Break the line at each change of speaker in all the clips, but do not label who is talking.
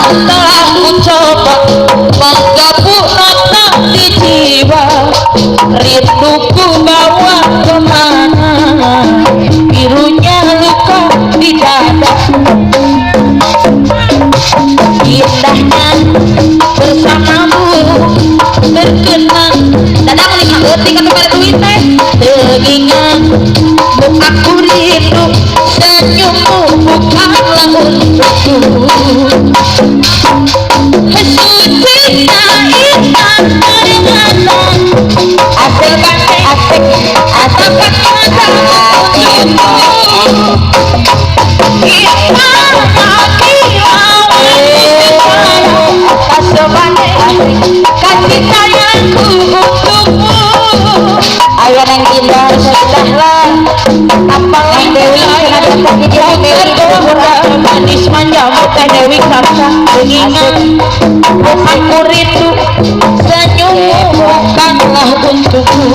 Telah ku coba menggabung nota di jiwa, rinduku bawa kemana, birunya luka di dada. Indahnya bersamamu terkenang, dadang lima euting atuh mere duit teh. Teringat aku rindu, senyummu bukanlah untukku. Sucinya intan peringatan,
Asik asik asik.
Tatap matamu untukku. Kasih sayangku untukmu.
Ayo neng Dinda sudahlah.
Apalah
Neng Dewi
daya,
cenah datang di dieu
ku
Dewi
tergoda manis manjamu Teh Dewi Karsa.
Asik
Mengingat
asik.
aku rindu, senyummu
Kepo.
bukanlah untukku.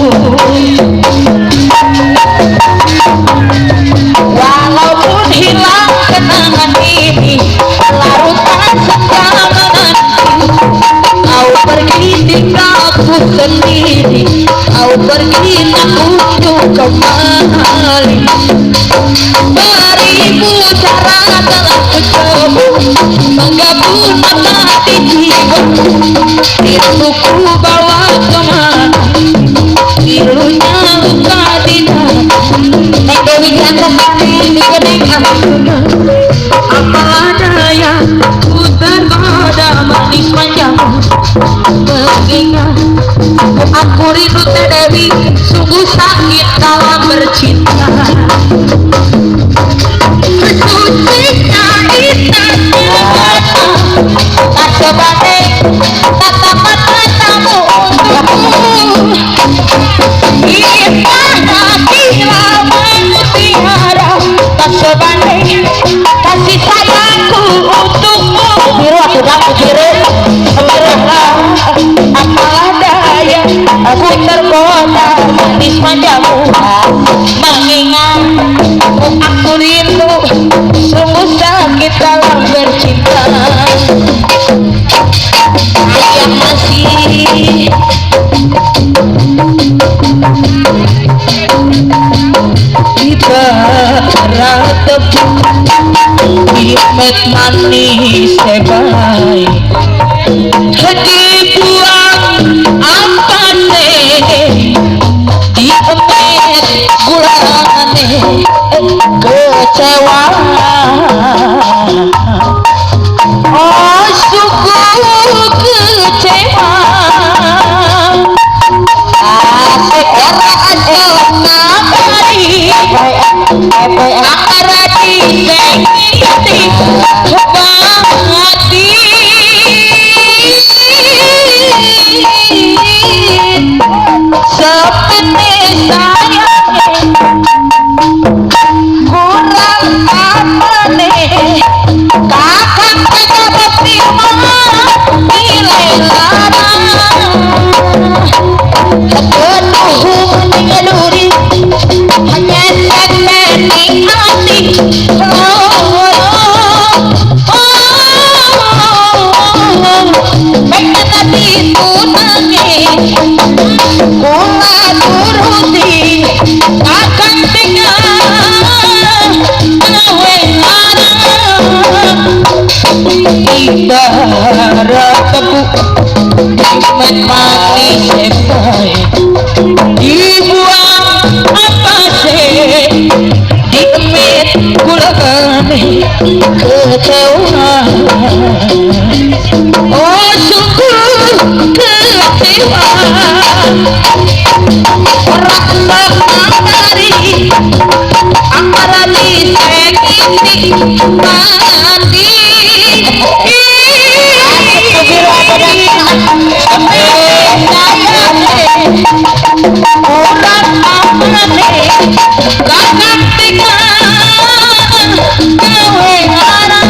Walaupun hilang kenangan ini, larutan senja menanti. Kau pergi tinggalku sendiri, kau pergi tak kunjung kembali. Beribu cara telah kucoba menggabung mata hati jiwa, rinduku bawa kemana, pilunya luka di dada.
Neng Dewi diangkat neng di neng ah.
Apalah daya, ku tergoda manis manjamu. Mengingat aku rindu Teh Dewi, sungguh sakit dalam bercinta. Sucinya intan mata,
Tak coba neng.
tatap matamu untukku. Indah kilauan mutiara, tak sebanding kasih sayangku untukmu.
Biru atuh dah biru. Biru.
Apalah daya, aku tergoda manis manjamu.
Asik.
Mengingat aku rindu, sungguh sakit dalam bercinta. Yang masih ibarat tebu nikmat manis sebaik dibuang apa nih diemet gulane kecewa. Oh sungguh kecewa.
Asik.
Ora nabari
Epoy epoy ah.
akara disengiti hati. Seperti sayangnya kurang apa nih kakak tetap nilai larang ngaluri hanya sepening hati. Oh, oh, oh, pengen hati tunangi kula turuti akan tinggal gawe larang ibarat tebu nikmat manis baik dibuang apa sih diemit gulane kecewa. Oh sungguh kecewa. Orang matahari antara disengiti mati.
Asik biru ada dah.
Orang amane kakak tiga gawe arang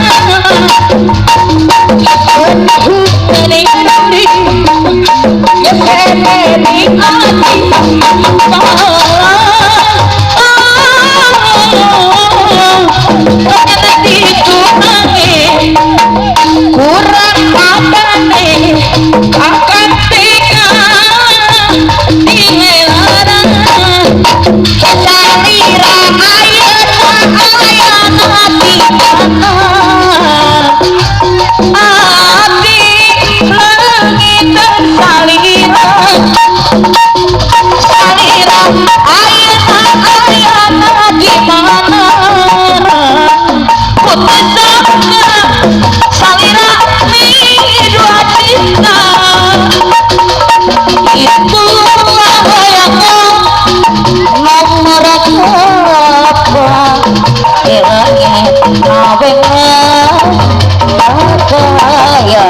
Kurang apane akan tinggal dihelara salira ayeuna ayana di mana ati leungit salira salira ayeuna ayana di mana kutetapna salira dua cinta itulah bayangku nomor apa langit awena kaya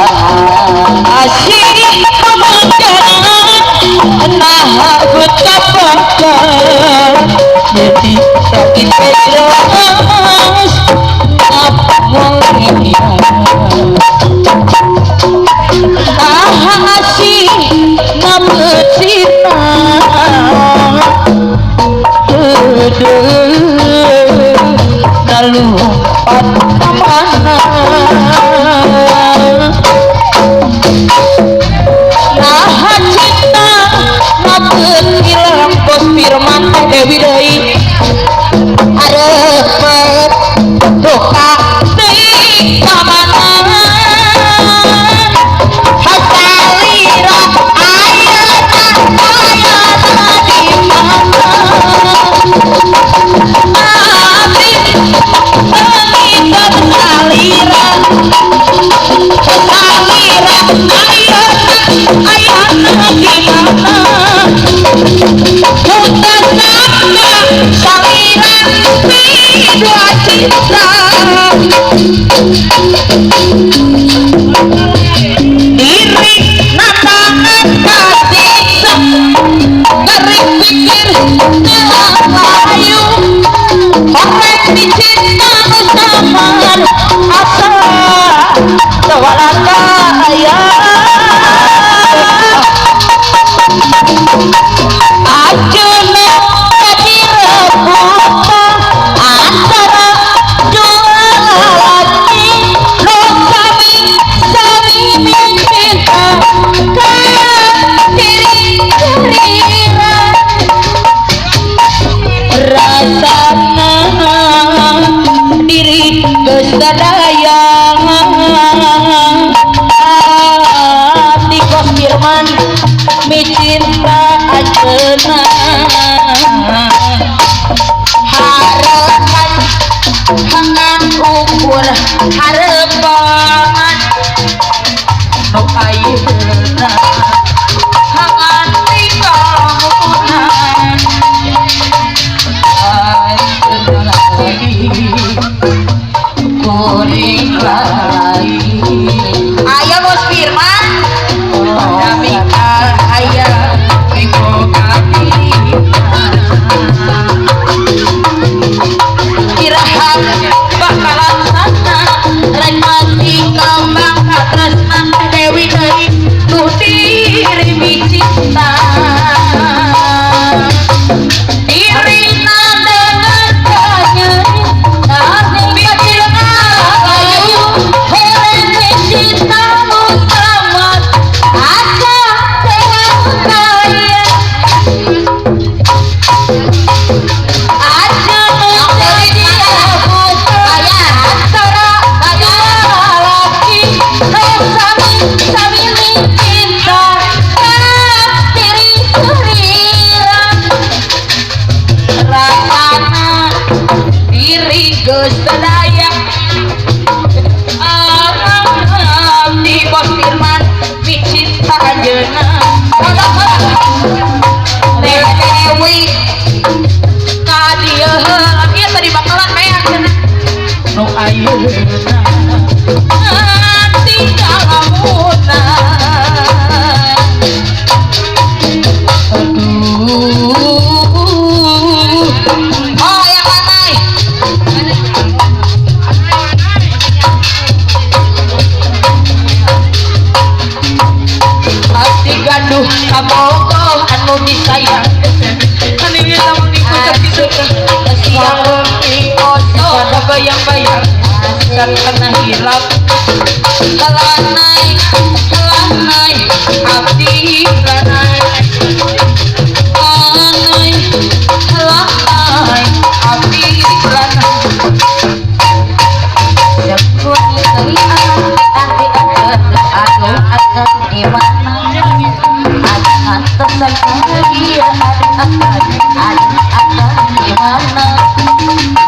asih kemungkinan nah betapa jadi sakit jelas apa asih namecina lalu mana nah cinta mabet hilang bos firman teh Dewi deui
arepet duka
deui ka mana
salira ayeuna ayana di mana
ati leungit salira salira ayeuna ayana di mana kutetapna salira dua cinta diri natangan kasih garing pikir layu horek dicinta samar asa tawala kaya ajeuna jadi rebutan antara dua laki nu sami sami cinta ka diri kerira rasana diri geus sadaya ati kos firman micinta anjeunna harapan hangan ukur harepan nu ayeuna hangan tinggal kuring lagi
ayo bos firman
Damika aya irahan bakalan sana rek mati kembang katresna Dewi deui nu diri micinta dirina dengan kanyeri kecil ngalayu hereng cinta mutamat asa kaya aja menjadi antara dua laki sami sami cinta diri surira rasana diri geus sadaya di bos firman micinta anjeunna Dewi ka dieu heula ieu tadi bakalan meak cenah nu ayeuna tinggal lamunna aduh
oh yang lanai
ati gaduh kabogoh anu disayang anu lamun ikut kitu siang oso bayang-bayang Dasar kena hilap lanai lanai abdi lanai lanai lanai abdi lanai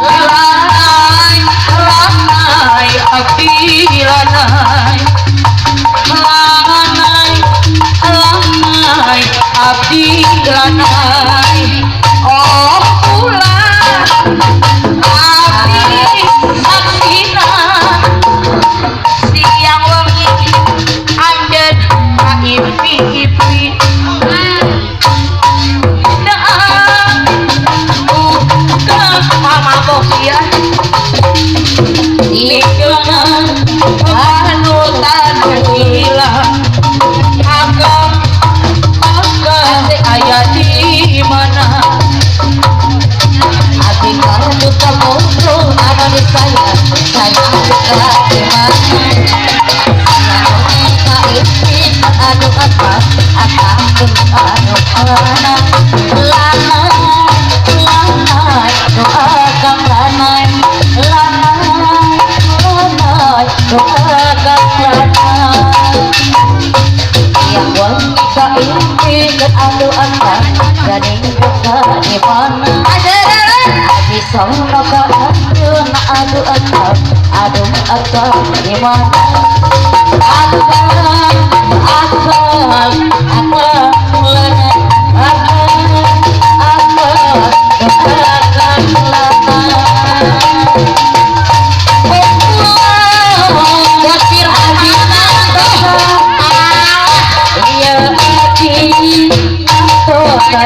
lanai lanai abdi lanai lanai lanai abdi lanai oh pulang abdi saksina siang wengi anjeun kaipi-ipi mabok sia anu hilang akang akang aya di mana
Abi kalau kamu anu saya saya di mana anu apa apa anu mana lanai doakan lanai lanai lanai doakan lanai yang wangi kaimpi anu apa gading buka di mana abi sono ka anu adu apa adu apa di mana.